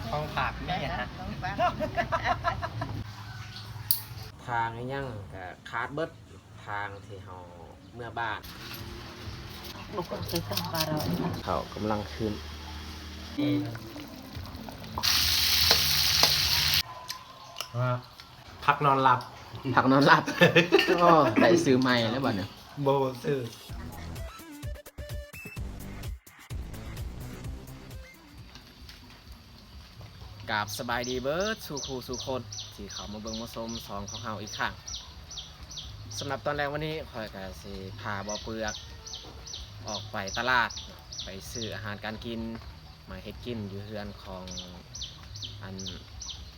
ຂອງຝາກມີຫຍັງ? ທາງອີ່ຫຍັງກະຂາດເບິດ. ທາງທີ່ເຮົາເມືອບ້ານ ເຂົາກຳລັງຂຶ້ນ ພັກນອນຫຼັບ ພັກນອນຫຼັບ. ໂອ້ ໄດ້ຊື່ໃໝ່ແລ້ວບັດນີ້ ບໍ່ຊື່. ກາບສະບາຍດີເບິດສູ່ຄູ່ສູ່ຄົນທີ່ເຂົ້າມາເບິ່ງມາຊົມຊ່ອງຂອງເຮົາອີກຄັ້ງ. ສຳລັບຕອນແລງວັນນີ້ ຂ້ອຍກະຊິພາບໍ່ເປືອກອອກໄປຕະຫຼາດ ໄປຊື້ອາຫານການກິນມາເຮັດກິນຢູ່ເຮືອນຂອງອັນ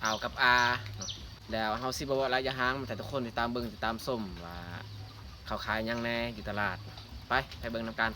ອາວກັບອາເນາະ. ແລ້ວເຮົາຊິບໍ່ເວົ້າຫຼາຍຢ່າຫາງ ມີແຕ່ທຸກຄົນຕິດຕາມເບິ່ງຕິດຕາມຊົມວ່າເຂົາຂາຍຫຍັງແດ່ຢູ່ຕະຫຼາດ. ໄປ ໄປເບິ່ງນຳກັນ.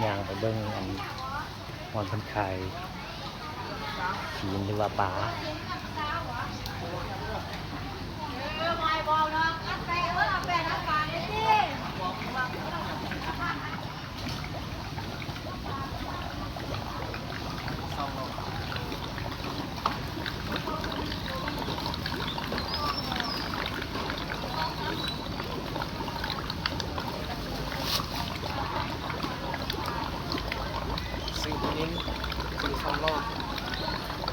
ຍ່າງໄປເບິ່ງອັນບ່ອນເພິ່ນຂາຍຊີ້ນ ຫຼືວ່າປາ. ຊື້ປານິນ ຊື້ສອງໂລ.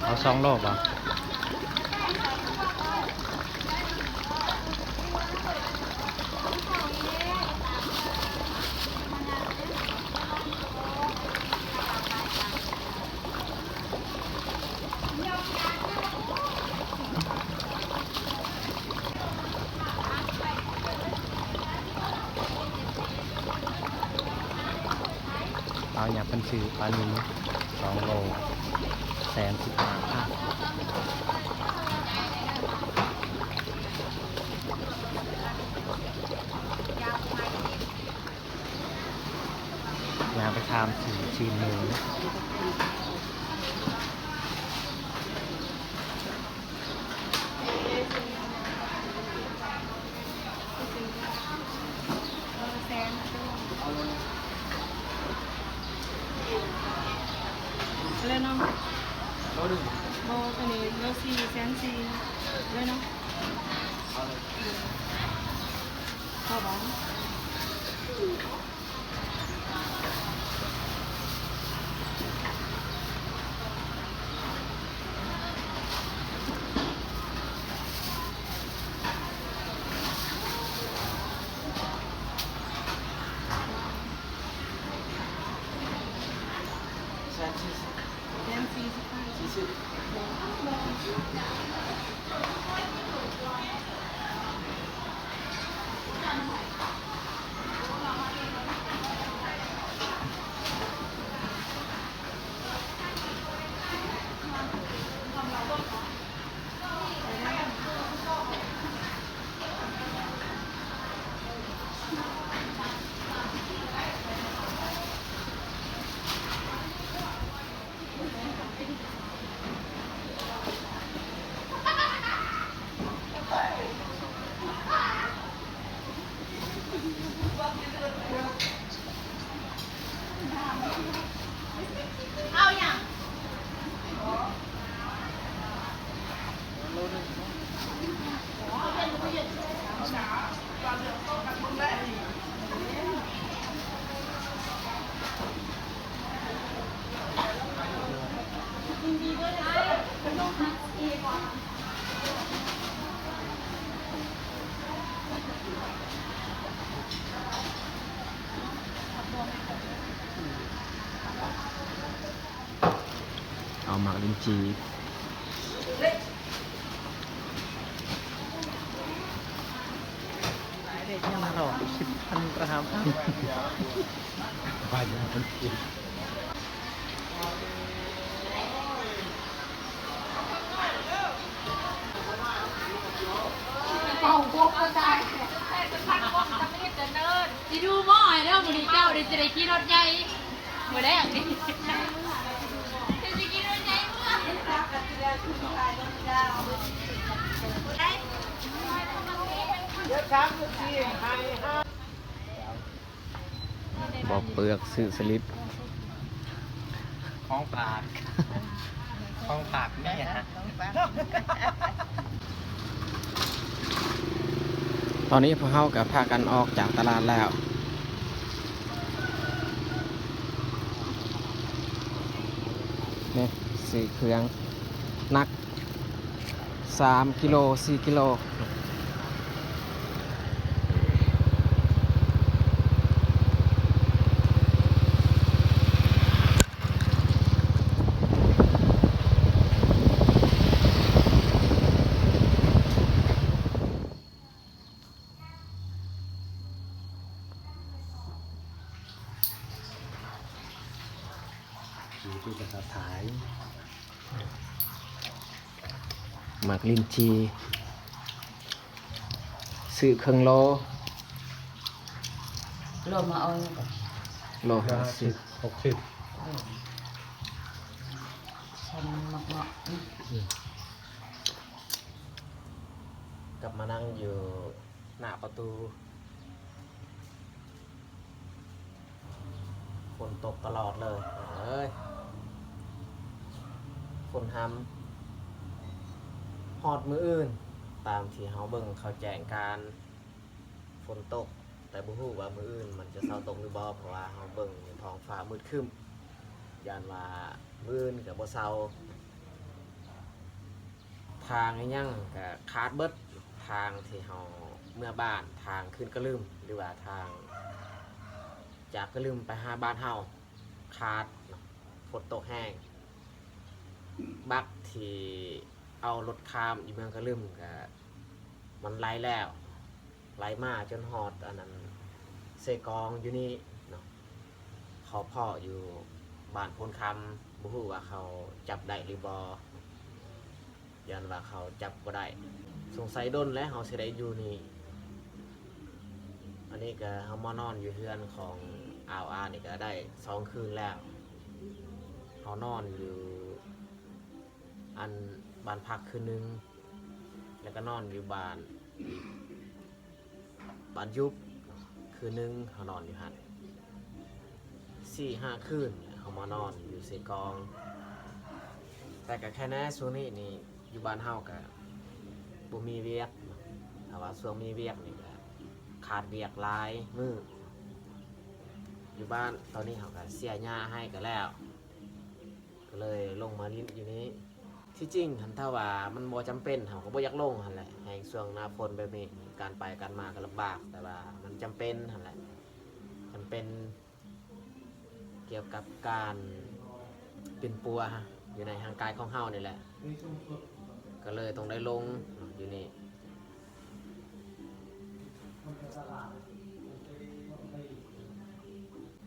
ເອົາສອງໂລບໍ່? ເອົາຫຍັງ ເພິ່ນຊື້ປານິນສອງໂລ ແສນສິບຫ້າພັນ. ຍ່າງໄປຖາມຊື້ຊີ້ນໝູ. ເອີ ແສນ ເອົາເລີຍເນາະ. ບໍ່ ໂຕນີ້ໂລສີ່ ແສນສີ່ ເລີຍເນາະ. ເອົາເລີຍ ພໍບໍ່? ແສນສີ່ສິບ ແສນສີ່ສິບພັນ ສີ່ສິບ. ເ ເອົາໝາກລິນຈີ່ ຂາຍໄດ້ຈັ່ງຮ້ອຍສິບພັນກວ່າຫ້າພັນ ຊິດູໝໍໃຫ້ເດີ ມື້ນີ້ເຈົ້າໄດ້ ຊິໄດ້ຂີ່ລົດໃຫຍ່ ມື້ແລກນີ້ ປອກເປືອກ ຊື້ສະລິບ ຂອງຝາກ ຂອງຝາກເມຍ. ຕອນນີ້ພວກເຮົາກໍພາກັນອອກຈາກຕະຫຼາດແລ້ວ ນີ້ ຊື້ເຄື່ອງໜັກ ສາມກິໂລ ສີ່ກິໂລ. ໝາກລິນຈີ່ ຊື້ເຄິ່ງໂລ ໂລມາເອົາຫຍັງກ່ອນ? ໂລຫ້າສິບ ຫົກສິບ ເອີ ຊັ້ນມັນມັກເນາະ. ອືມ ກັບມານັ່ງຢູ່ໜ້າປະຕູ. ຝົນຕົກຕະຫຼອດເລີຍ ເອີຍ ຝົນຮຳ. ຮອດມື້ອື່ນ ຕາມທີ່ເຮົາເບິ່ງເຂົາແຈ້ງການ ຝົນຕົກ ແຕ່ບໍ່ຮູ້ວ່າມື້ອື່ນມັນຈະເຊົາຕົກຫຼືບໍ່ ເພາະວ່າເຮົາເບິ່ງທ້ອງຟ້າມືດຄຶ້ມ ຢ້ານວ່າມື້ອື່ນກໍບໍ່ເຊົາ. ທາງອີ່ຫຍັງກະຂາດເບິດ ທາງທີ່ເຮົາເມືອບ້ານ ທາງຂຶ້ນກະລຶມ ຫຼືວ່າທາງຈາກກະລຶມໄປຫາບ້ານເຮົາຂາດເນາະ ຝົນຕົກແຮງ. ບັກທີ່ເອົາລົດຂ້າມຢູ່ເມືອງກະລຶມກະມັນໄຫຼແລ້ວ ໄຫຼມາຈົນຮອດອັນນັ້ນ ເຊກອງຢູ່ນີ້ເນາະ ເຂົາເພາະຢູ່ບ້ານໂພນຄຳ ບໍ່ຮູ້ວ່າເຂົາຈັບໄດ້ຫຼືບໍ່ ຢ້ານວ່າເຂົາຈັບບໍ່ໄດ້ ສົງໄສດົນແລ້ວເຮົາຊິໄດ້ຢູ່ນີ້. ອັນນີ້ກະເຮົາມານອນຢູ່ເຮືອນຂອງອາວອານີ້ກະໄດ້ສອງຄືນແລ້ວ ເຮົານອນຢູ່ອັນບ້ານພັກຄືນໜຶ່ງ ແລ້ວກະນອນຢູ່ບ້ານ ບ້ານຢຸບຄືນໜຶ່ງ ເຮົານອນຢູ່ຫັ້ນສີ່ຫ້າຄືນ ເຮົາມານອນຢູ່ເຊກອງ. ແຕ່ກະແຄ່ແນ່ ຊ່ວງນີ້ນີ້ຢູ່ບ້ານເຮົາກະບໍ່ມີວຽກເນາະ ຖ້າວ່າຊ່ວງມີວຽກນີ້ກະຂາດວຽກຫຼາຍມື້. ຢູ່ບ້ານຕອນນີ້ເຮົາກະເສຍຫຍ້າໃຫ້ກະແລ້ວ ກໍເລີຍລົງມາຫຼິ້ນຢູ່ນີ້. ທີ່ຈິງຫັ້ນ ຖ້າວ່າມັນບໍ່ຈຳເປັນ ເຮົາກໍບໍ່ຢາກລົງຫັ້ນແຫຼະ ແຮ່ງຊ່ວງໜ້າຝົນແບບນີ້ ການໄປການມາກໍລຳບາກ ແຕ່ວ່າມັນຈຳເປັນຫັ້ນແຫຼະ ຈຳເປັນກ່ຽວກັບການປິ່ນປົວຢູ່ໃນຮ່າງກາຍຂອງເຮົານີ້ແຫຼະ ກໍເລີຍຕ້ອງໄດ້ລົງຢູ່ນີ້.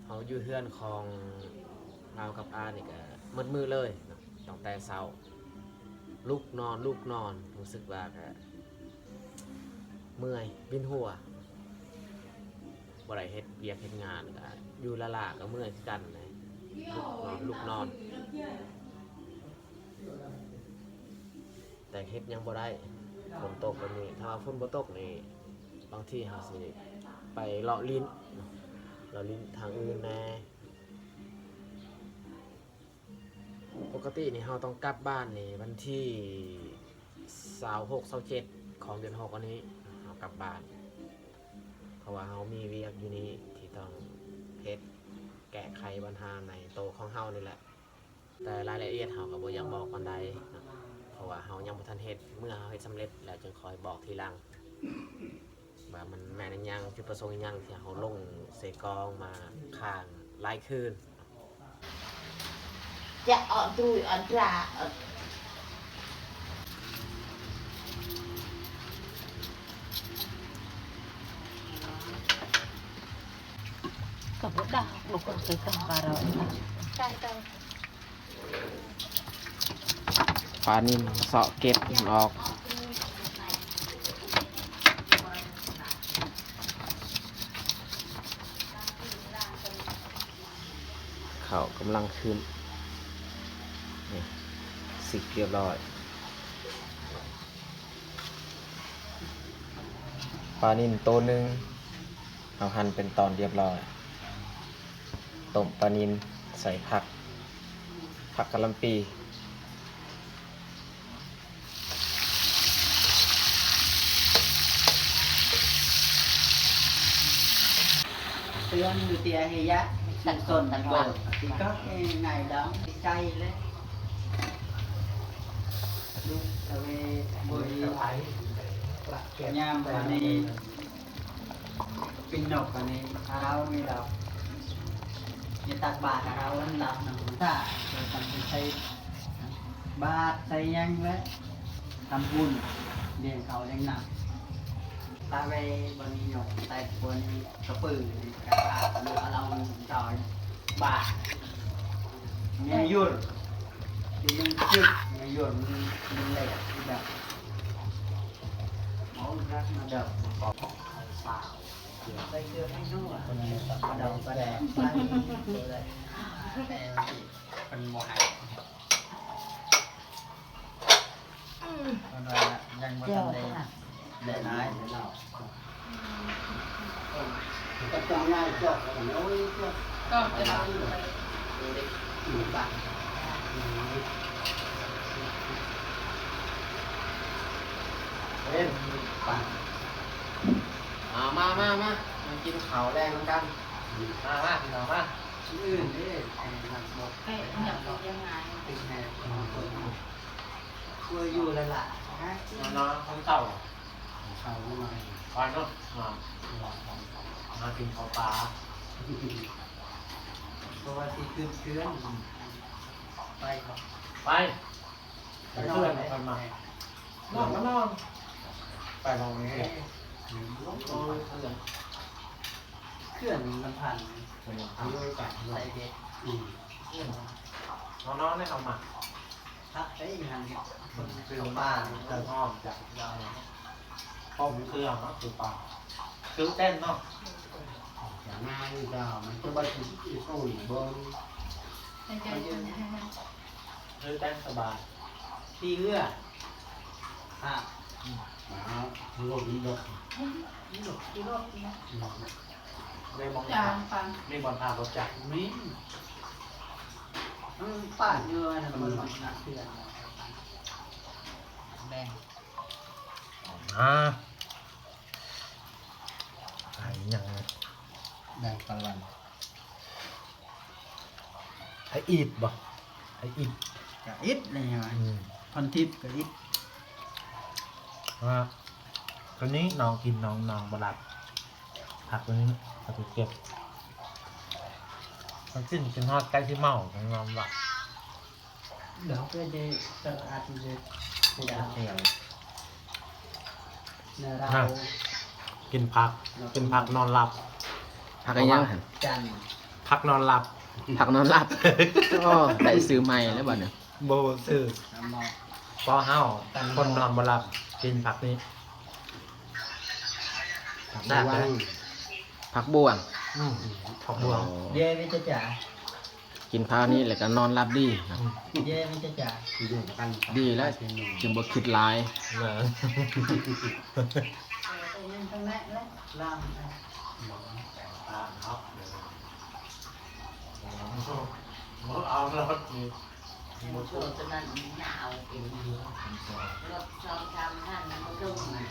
ເຮົາຢູ່ເຮືອນຂອງອາວກັບອານີ້ກະໝົດມື້ເລີຍເນາະ ຕັ້ງແຕ່ເຊົ້າ ລຸກນອນ ລຸກນອນ ຮູ້ສຶກວ່າກະເມື່ອຍ ວິນຫົວ ບໍ່ໄດ້ເຮັດວຽກເຮັດງານ ກະຢູ່ລ້າໆ ກະເມື່ອຍຄືກັນ ລຸກນອນ ລຸກນອນ. ແຕ່ເຮັດຫຍັງບໍ່ໄດ້ ຝົນຕົກແບບນີ້ ຖ້າວ່າຝົນບໍ່ຕົກນີ້ ບາງທີເຮົາຊິໄປເລາະຫຼິ້ນ ເລາະຫຼິ້ນທາງອື່ນແດ່. ປົກກະຕິນີ້ເຮົາຕ້ອງກັບບ້ານນີ້ວັນທີຊາວຫົກ ຊາວເຈັດ ຂອງເດືອນຫົກອັນນີ້ ເຮົາກັບບ້ານ ເພາະວ່າເຮົາມີວຽກຢູ່ນີ້ທີ່ຕ້ອງເຮັດ ແກ້ໄຂບັນຫາໃນໂຕຂອງເຮົານີ້ແຫຼະ. ແຕ່ລາຍລະອຽດເຮົາກໍບໍ່ຢາກບອກປານໃດເນາະ ເພາະວ່າເຮົາຍັງບໍ່ທັນເຮັດ ເມື່ອເຮົາເຮັດສຳເລັດແລ້ວຈຶ່ງຄ່ອຍບອກທີຫຼັງ ວ່າມັນແມ່ນອີ່ຫຍັງ ຈຸດປະສົງອີ່ຫຍັງທີ່ເຮົາລົງເຊກອງມາຄ້າງຫຼາຍຄືນ. ຈະອອກຕຣຸຍອອກຕຣາ ກະບໍ່ດາ ບໍ່ກວນເກີດການບາດເນາະ ປານິນເຊາະເກັບມັນອອກ. ເຂົ້າກຳລັງຂຶ້ນ ນີ້ ສິກຮຽບຮ້ອຍ. ປານິນໂຕໜຶ່ງ ເຮົາຫັ່ນເປັນຕອນຮຽບຮ້ອຍ. ຕົ້ມປານິນໃສ່ຜັກ ຜັກກະຫຼ່ຳປີ. ເຕືອນຢູ່ເຕຍເຮຍະ ຕັກສົນຕັກໂບດ ຕິກອກເອງໄງດອງ ໃຈເລີຍ ລຸກຕະເວນ ໂບຍ ຍາມມານີ້ ປິນນົກອັນນີ້ ອາລາວນີ້ລາວ ຈະຕັກບາດອາລາວນັ້ນລາວນຳ ຖ້າເກີດກັນໃສ່ບາດໃສ່ຫຍັງແລະ ທຳບຸນລ້ຽງເຂົ້າລ້ຽງນ້ຳ ຕາເວ ບໍ່ນິຍົມ ໃສ່ຄົນກະປື ກະອາລາວມັນຈອຍ ບາດ ແມ່ຢຸດ ທີ່ມັນຈຶກ ແມ່ຢຸດ ມັນ ມັນເລກທີ່ແບບ ເອົາລັກມາເດີ ໃສ່ເກືອໃຫ້ນົວ ປາດອກປາແດກ ເພິ່ນບໍ່ໃຫ້ ເພິ່ນວ່າຍັງບໍ່ທັນໄດ້ ແລະ ນາຍເນາະ ກໍຈະງ່າຍເຈົ້າ ໂອ້ຍ ເຈົ້າ ກໍຈະ ເອີ ມາ ມາ ມາ ມາກິນເຂົ້າແລງນຳກັນ ມາ ມາ ພີ່ນ້ອງມາ. ມື້ອື່ນເດ້ ໄອ້ນັກບົດ ເອີ ຍັງບໍ່ຍັງໄງ ເປັນແຮງ ເອີ ຢູ່ລະລະ ຮະ ນອນ ນອນ ເຂົ້າ ເຂົ້າໜ້ອຍ ໄປເນາະ ມາ ມາກິນເຂົ້າປາ ເພາະວ່າຊິຂຶ້ນເຮືອນ ໄປ ໄປ ໄປເຮືອນ ໄປມາ ນອນ ມານອນ ໄປມອງນີ້ ເອີ ເຮືອນ ເຂື່ອນລຳພັນ ເຂື່ອນລຳພັນ ໃສ່ເດັດ ອືມ ເຂື່ອນ ເຮົານອນໃນເຮົາມັກ ພັກໄດ້ຢູ່ຫັ້ນ ຄົນເຂົ້າປ່າ ເຈົ້າຫ້ອມຈັກ ເຈົ້າ ປ້ອມເຄື່ອງເນາະ ຄືປ່າ ຄືເຕັ້ນເນາະ ຈາກໜ້ານີ້ເຈົ້າ ມັນຈະບໍ່ຊິອີກໂອ້ຍເບິ່ງ ໃຫ້ເຈົ້າຢູ່ໃຫ້ມັນ ຄືແຕ່ງສະບາຍ ຂີ່ເຮືອ ອາ ອືມ ອ້າວ ລົດນີ້ລົດ ນີ້ລົດ ຂີ່ລົດນີ້ ອືມ ໄດ້ບ່ອນ ຈາງຟັງ ມີບ່ອນພາລົດຈັກ ມີ ມັນປາດເຮືອນະ ມັນໜັກເທື່ອ ແມ່ນ ອາ ໄອ້ຫຍັງ ແບ່ງປັນ ໄອ້ອິດບໍ່ ໄອ້ອິດ ກະອິດແຫຼະ ອືມ ພັນທິບກະອິດ ວ່າ ຕອນນີ້ນ້ອງກິນ ນ້ອງ ນ້ອງບໍ່ຫຼັບ ພັກຕົວນີ້ ເອົາໄປເກັບ ມັນກິນ ກິນຮອດໃກ້ຊິເມົາ ນອນບໍ່ຫຼັບ. ດອກເລີຍເດ ສະອາດເດ ເດດາວ ນາລາວ ກິນຜັກ ກິນຜັກນອນຫຼັບ ຜັກອີ່ຫຍັງຫັ້ນ ຈັນ ຜັກນອນຫຼັບ ຜັກນອນຫຼັບ ອໍ ໄດ້ຊື່ໃໝ່ແລ້ວບັດນີ້ ບໍ່ຊື່ ເພາະເຮົາຄົນນອນບໍ່ຫຼັບ ກິນຜັກນີ້ ແຊບເດ ຜັກບວງ ອືມ ຜັກບວງ ເດວິດຈະຈາ ກິນພາວນີ້ແລ້ວກໍນອນຫຼັບດີ ອືມ ເຢ້ ມັນຈະຈາ ດີແລ້ວ ຈຶ່ງບໍ່ຄິດຫຼາຍ ເອີ ເອີ ເອົາແລ້ວ ເອົາແລ້ວ ຕົວນັ້ນມັນຍາວເປັນຢູ່ ລົດສອງສາມຄັນມັນບໍ່ລົງນະ.